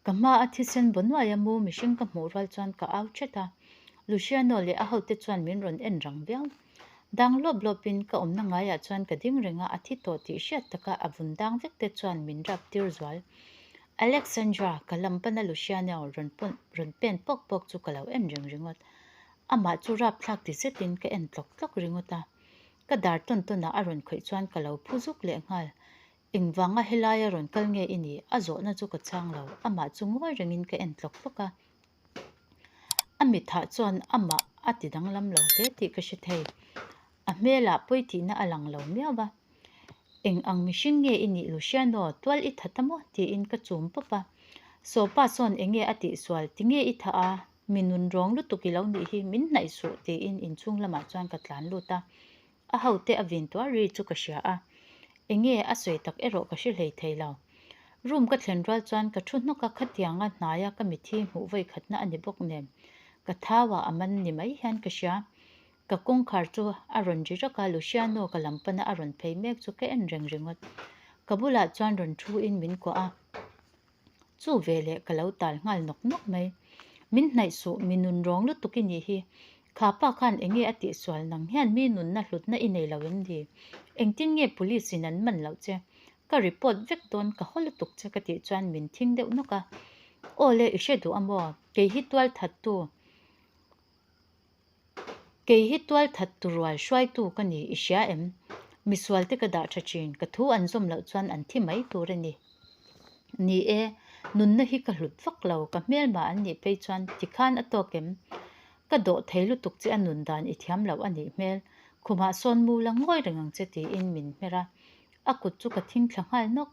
Ka hma a thisen baw nuaia mu mihring ka hmuh rual chuan ka au ṭhet a, Luciano leh a hote chuan min rawn en rang viau. Dang lawp lawpin ka awmna ngaiah chuan ka ding reng a, a thi tawh tih hriat taka a vun dang vek te chuan min rap tir zual. Alexandra, ka lam pana Luciano rawn pawn rawn pen pawk pawk chu ka lo en reng ringawt. Amah chu rapthlak ti zetin ka en tlawk tlawk ringawt a. Ka dar tawn tawnah a rawn khawih chuan ka lo phu zuk leh nghal. Engvanga helaia rawn kal nge i nih? A zawhna chu ka chhang lo. Amah chu ngawi rengin ka en tlawk tlawk a. A mithah chuan amah a ti danglam lo hle tih ka hre thei. A hmelah pawi tihna a lang lo miau a. Eng ang mihring nge i nih Luciano, tual i that a maw? tiin ka chum pawp a. Sawpa sawn enge a tihsual? Tinge i thah a? Mi nun rawng lutuk i lo nih hi min hnaih suh tiin inchhung lamah chuan ka tlan lut a. A hote a vin tuar ri chu ka hria a, enge a sawi tak erawh ka hre hlei thei lo. Room ka thlen rual chuan ka thu hnawk a, khatianga hnaia ka mithi hmuh vawi khatna a ni bawk nen ka thau ah a man ni mai hian ka hria. Ka kawngkhar chu a rawn ri rak a, Luciano ka lam pana a rawn phei mek chu ka en reng ringawt. Ka bulah chuan rawn thu in min kuah a. Chu veleh ka lo tal nghal nawk nawk mai. Min hnaih suh, mi nun rawng lutuk i nih hi. Kha pa khan enge a tihsual nang hian mi nunna hlutna i nei lo em ni? Engtin nge police in an man loh che? Ka report vek dawn ka haw lutuk che ka tih chuan min thing deuh nawk a. Aw le i hre duh a maw? Kei hi tual thattu. Kei hi tual that tu rual hruaitu ka ni, i hria em? Misual te ka dah tha thin, ka thu an zawm loh chuan an thi mai tur a ni. Ni e, nunna hi ka hlut vak lo, ka hmelma an nih phei chuan tikhan a tawk em? Ka dawh thei lutuk che a nun dan i thiam loh a nih hmel, khumah sawn mu la ngawi reng ang che tiin min hmer a, a kut chu ka thing thla nghal nawk.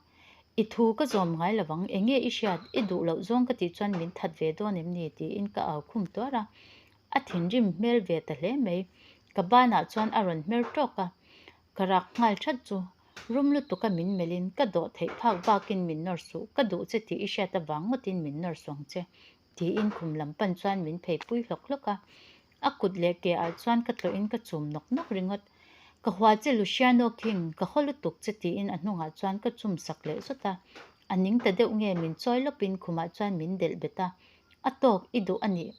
I thu ka zawm ngai lo vang, enge i hriat, i duh loh zawng ka tih chuan min that ve dawn em ni tiin ka au khum tuar a, A thinrim hmel ve ta hle mai. Ka banah chuan a rawn hmer tawk a, ka rak nghal that chu. Rum lutuka min melhin ka dawh theih phak bakin min nawr suh, ka duh che tih i hriat avang ngawtin min nawr suang che, tiin khum lam pan chuan min phei pui hlawk hlawk a. A kut leh ke ah chuan ka tlawhin ka chum nawk nawk ringawt. Ka hua che Luciano King, ka haw lutuk che tiin a hnungah chuan ka chum sak leh zawt a. A ning ta deuh nge min chawi lawpin khumah chuan min delh bet a. A tawk i duh a nih.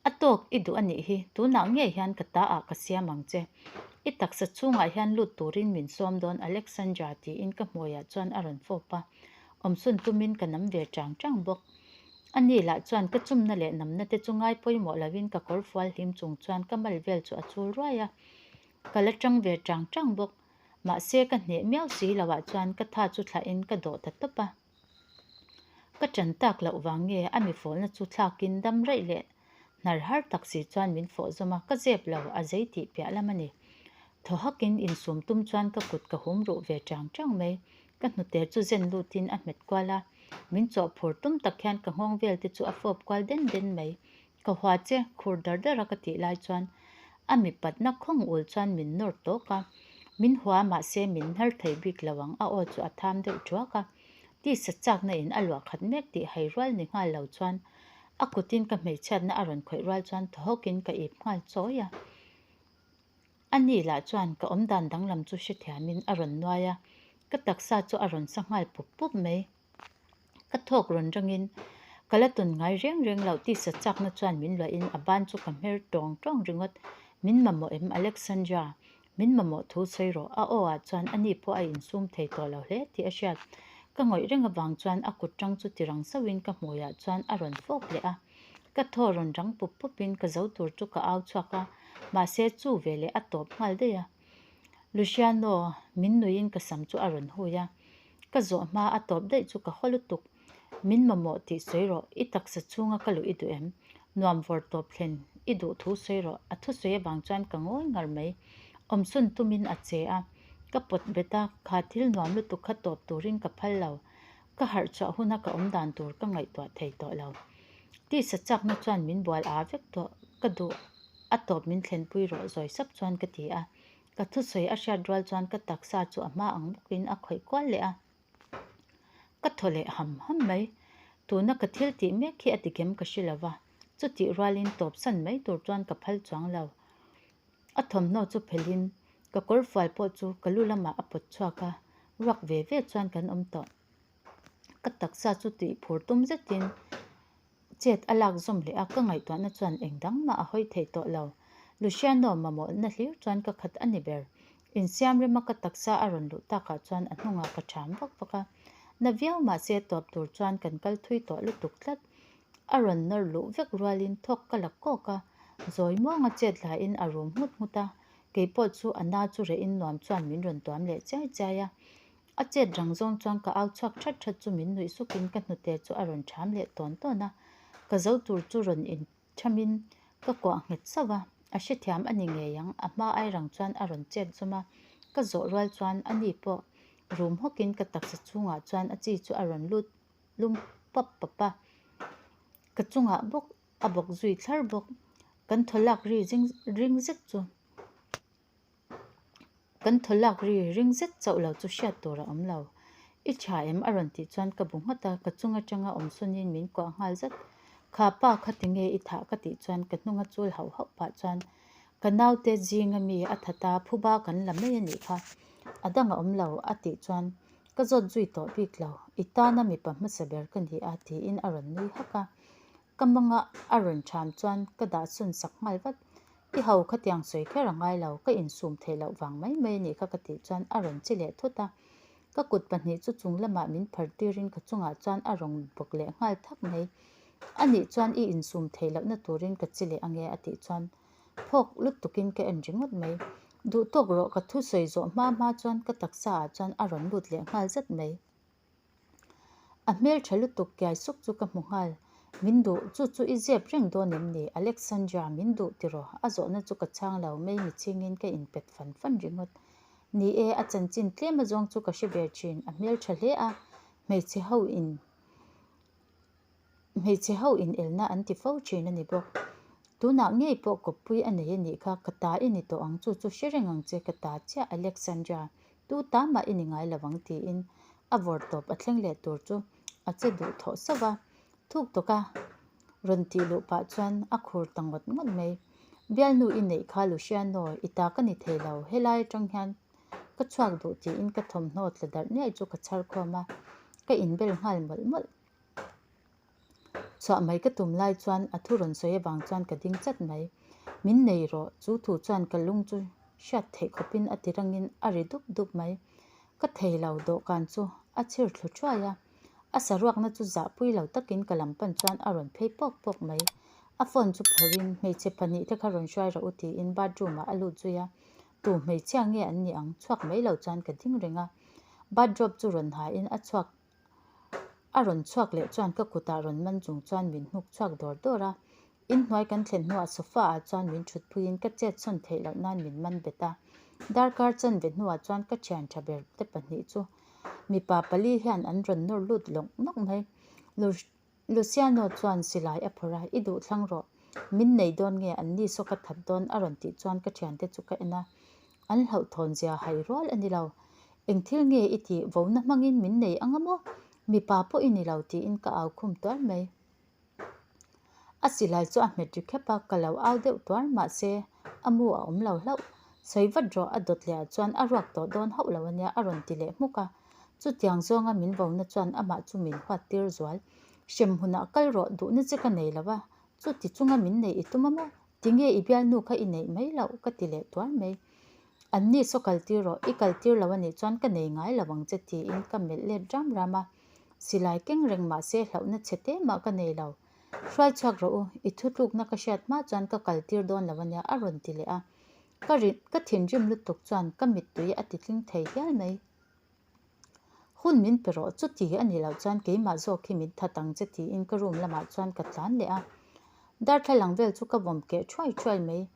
A tawk i duh a nih hi, tunah ngei hian ka ta ah ka siam ang che. I taksa chhungah hian lut turin min sawm dawn Alexandra tiin ka hmuaiah chuan a rawn fawp a, awmsun tumin ka nam ve chang chang bawk. A ni lah chuan ka chumna leh namna te chu ngai pawimawh loin ka kawr fual hlim chung chuan ka mal vel chu a chul ruai a, ka la tang ve chang chang bawk. Mahse ka hneh miau si loah chuan ka tha chu thlahin ka dawh ta tawp a. Ka ṭan tak loh vang nge a mi fawhna chu thlakin dam raih leh hnar har tak si chuan min fawh zawm a, ka zep lo, a zei tih piah lam a ni. Thaw hakin insum tum chuan ka kut ka hum ruh ve ṭang ṭang mai. Ka hnute chu zen lutin a hmet kual a, min chawh phur tum tak hian ka nghawng vel te chu a fawp kual den den mai. Ka hua che, khur dar dar a ka tih lai chuan a mipatna khawng ul chuan min nawr tawk a, min hua mahse min hnar thei bik lo ang a aw chu a tham deuh thuak a, tisa chakna in a luah khat mek tih hai rual ni nghal lo chuan a kutin ka hmeichhiatna a rawn khawih rual chuan thaw hawkin ka ip nghal chawi a. A ni lah chuan ka awmdan danglam chu hrethiamin a rawn nuai a, ka taksa chu a rawn sa nghal pup pup mai. Ka thawk rawn rangin ka la tawn ngai reng reng loh tisa chakna chuan min luahin a ban chu ka hmer tawng tawng ringawt. Min mamawh em Alexandra? Min mamawh thu sawi rawh. A aw ah chuan ani pawh a insum thei tawh lo hle tih a hriat. Ka ngawih reng avang chuan a kut tang chu tirang sauhin ka hmuiah chuan a rawn fawp leh a. Ka thaw rawn rang pup pupin ka zo tur chu ka au chhuak a, mahse chu veleh a tawp nghal daih a. Luciano, min nuiin ka sam chu a rawn hui a. Ka zawh hma a tawp daih chu ka haw lutuk. Min mamawh tih sawi rawh, i taksa chhunga ka luh i duh em? Nuam vawr tawp thlen i duh thu sawi rawh, a thusawi avang chuan ka ngawi ngar mai. Awmsun tumin a che a, ka pawt bet a, kha thil nuam lutuk kha tawp turin ka phal lo. Ka harh chhuah huna ka awm dan tur ka ngaihtuah thei tawh lo. Tisa chakna chuan min bual aa vek tawh, ka duh a tawp min thlenpui rawh zawi sap chuan ka ti a. Ka thusawi a hriat rual chuan ka taksa chu a hma ang bawkin a khawih kual leh a. Ka thaw leh ham ham mai. Tuna ka thil tih mek hi a tikem ka hre lo va, chutih rualin tawpsan mai tur chuan ka phal chuang lo. A thawmhnaw chu phelhin ka kawrfual pawh chu ka lu lamah a pawt chhuak a, ruak ve ve chuan kan awm tawh. Ka taksa chu tih phur tum zetin chet a lak zawm leh a, ka ngaihtuahna chuan eng dang mah a hawi thei tawh lo. Luciano mamawhna hlir chuan ka khat a ni ber. Insiam rema ka taksa a rawn luh takah chuan a hnungah ka ṭham vak vak a. Na viau mahse tawp tur chuan kan kal thui tawh lutuk tlat. A rawn nawr luh vek rualin thawk ka la kawk a, zawi muanga chet hlain a rum nghut nghut a, kei pawh chu a na chu rehin nuam chuan min rawn tuam leh chiai chiai a. A chet rang zawng chuan ka au chhuak that that chu min nuih sukin ka hnute chu a rawn ṭham leh tawn tawn a, ka zo tur chu rawn inṭhamin ka kuah nghet sauh a, a hrethiam a ni ngei ang, a hma ai rang chuan a rawn chet zawm a, ka zawh rual chuan a ni pawh rum hawkin ka taksa chhungah chuan a chi chu a rawn lut lum pap pap a, ka chungah bawk a bawk zui thlar bawk, kan thaw lak ri ring zet chu. Kan thaw lak ri ring zet chauh lo chu hriat tur a awm lo. I tha em? a rawn tih chuan ka bu nghat a, ka chung atanga awm sawnin min kuah nghal zat. Kha pa kha tinge i thah ka tih chuan ka hnunga chul hauh hauh pah chuan ka naute zinga mi a that a, phuba kan la mai a nih kha. A dang a awm lo a tih chuan ka zawt zui tawh bik lo. I tana mipa hmasa ber ka ni a tiin a rawn nui hak a. Ka manga a rawn ṭham chuan ka dah sawn sak nghal vat. I ho khatiang sawi kher a ngai lo, ka insum theih loh vang mai mai a nih kha ka tih chuan a rawn che leh thut a. Ka kut pahnih chu chung lamah min phar tirin ka chungah chuan a rawn bawk leh nghal thak mai. A nih chuan i insum theih lohna turin ka che leh ange a tih chuan phawk lutukin ka en ringawt mai. Duh tawk rawh ka thu sawi zawh hma hma chuan ka taksa ah chuan a rawn lut leh nghal zat mai. A hmel tha lutuk kiai suk chu ka hmu nghal. Min duh, chu chu i zep reng dawn em ni? Alexandra, min duh tiraw? A zawhna chu ka chhang lo, mei mi chhingin ka inpet fan fan ringawt. Ni e, a chanchin tlem azawng chu ka hre ve thin, a hmel tha hle a, hmeichhe ho in hmeichhe ho inelna an ti fo thin a ni bawk. Tunah ngei pawh kawppui a nei a nih kha, ka ta i ni tawh ang chu chu hre reng ang che, ka ta chiah Alexandra. Tu ta mah i ni ngai lo ang tiin a vawr tawp a thleng leh tur chu a che duh thawh sauh a, thuk tawka rawn tih luh pah chuan a khur ta ngawt ngawt mai. Bialnu i neih kha Luciano, i ta ka ni thei lo, helai atang hian ka chhuak duh tiin ka thawmhnaw tla darh niaih chu ka chhar khawm a, ka inbel nghal mawlh mawlh. Chhuah mai ka tum lai chuan a thu rawn sawi avang chuan ka ding chat mai. Min nei rawh, chu thu chuan ka lung chu hriat theih khawpin a ti rangin a ri dup dup mai. Ka thei lo, dawhkan chu a chhir thlu thuai a. A saruakna chu zahpui lo takin ka lam pan chuan a rawn phei pawk pawk mai. A phone chu phawrhin, Hmeichhe pahnih te kha rawn hruai rawh u tiin bathroom ah a lut zui a. Tu hmeichhia nge an nih ang? Chhuak mai lo chuan ka ding reng a. Bathrobe chu rawn hain a chhuak A rawn chhuak leh chuan ka kutah rawn man chung chuan min hnuk chhuak dawr dawr a. Inhnuai kan thlen hnuah sofa ah chuan min thut phuiin ka chet chhawn theih loh nan min man bet a. Darkar chanve hnuah chuan ka thian tha ber te pahnih chu mipa pali hian an rawn nawr lut lawk nawk mai. Luciano chuan silai a phawrh a, I duh thlang rawh. Min nei dawn nge an ni saw ka that dawn a rawn tih chuan ka thiante chu ka en a. An hlauhthawn zia hai rual a ni lo. Eng thil nge i tih vona hmangin min nei anga maw? Mipa pawh i ni lo tiin ka au khum tuar mai. A silai chu a hmet ri khep a, ka lo au deuh tuar mahse a mu a awm lo hlauh. Sawi vat rawh a dawt leh ah chuan a ruak tawh dawn hauh lo ania a rawn ti leh hmuk a. Chutiang zawnga min vona chuan amah chu min huat tir zual. Hrem hunah kal rawh duhna che ka nei lo a, chuti chunga min neih i tum a maw? Tinge i bialnu kha i neih mai loh? ka ti leh tuar mai. An ni saw kal tir rawh, i kal tir lo anih chuan ka nei ngai lo ang che tiin ka melh let ram ram a. Silai keng reng mahse hlauhna chhe te mah ka nei lo. Hruai chhuak rawh u, i thutlukna ka hriat hma chuan ka kal tir dawn lo ania a rawn ti leh a. Ka rin, ka thinrim lutuk chuan ka mittui a ti tling thei hial mai. Hun min pe rawh, chuti a nih loh chuan keimah zawk hi min that ang che tiin ka room lamah chuan ka tlan leh a. Darthlalang vel chu ka vawm keh thuai thuai mai.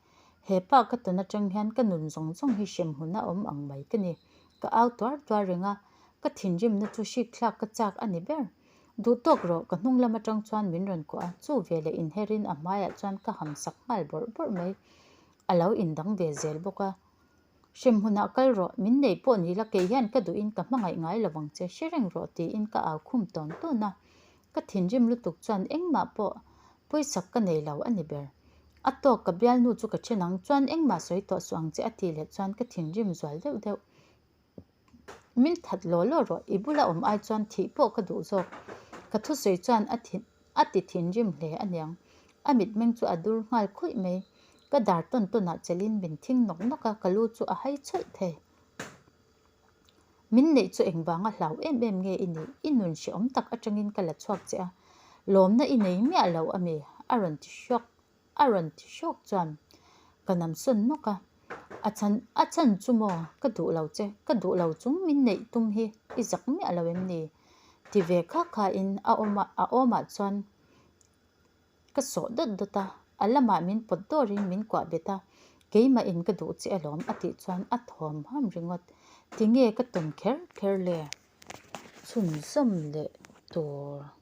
He pa ka tawn atang hian ka nun zawng zawng hi hrem hun a awm ang mai ka ni. Ka au tuar tuar reng a, ka thinrimna chu hrik thlak ka chak a ni ber. Duh tawk rawh, ka hnung lam atang chuan min rawn kuah a, chu veleh inherin a hmaiah chuan ka ham sak nghal bawrh bawrh mai. A lo indang ve zel bawk a. Hrem hunah kal rawh, min neih pawh ni la kei hian ka duhin ka hmangaih ngai lo vang che, hre reng rawh tiin ka au khum tawn tawn a. Ka thinrim lutuk chuan engmah pawh pawisak ka nei lo a ni ber. A tawk ka bialnu chu ka then ang chuan engmah sawi tawh suh ang che a tih leh chuan ka thinrim zual deuh deuh. Min that law law rawh, i bula awm ai chuan thih pawh ka duh zawk. Ka thusawi chuan a thin a ti thinrim hle aniang. A mitmeng chu a dur nghal khuih mai. Ka dar tawn tawnah chelhin min thing nawk nawk a, ka lu chu a hai chhawlh thei. Min neih chu engvanga hlau em em nge i nih? I nun hrehawm tak atangin ka la chhuak che a, lawmna i nei miah lo ami? A rawn ti hrawk. A rawn ti hrawk chuan ka nam sawn nawk a, A chhan a chhan chu maw? Ka duh lo che, ka duh lo chung min neih tum hi i zak miah lo em ni? Ti ve kha khain a awm a a awmah chuan ka sawh dawt dawt a, a lamah min pawt dawrin min kuah bet a, keimah in ka duh che alawm a tih chuan a thawm ham ringawt. Tinge ka tawn kher kher le? Chhunzawm leh tur.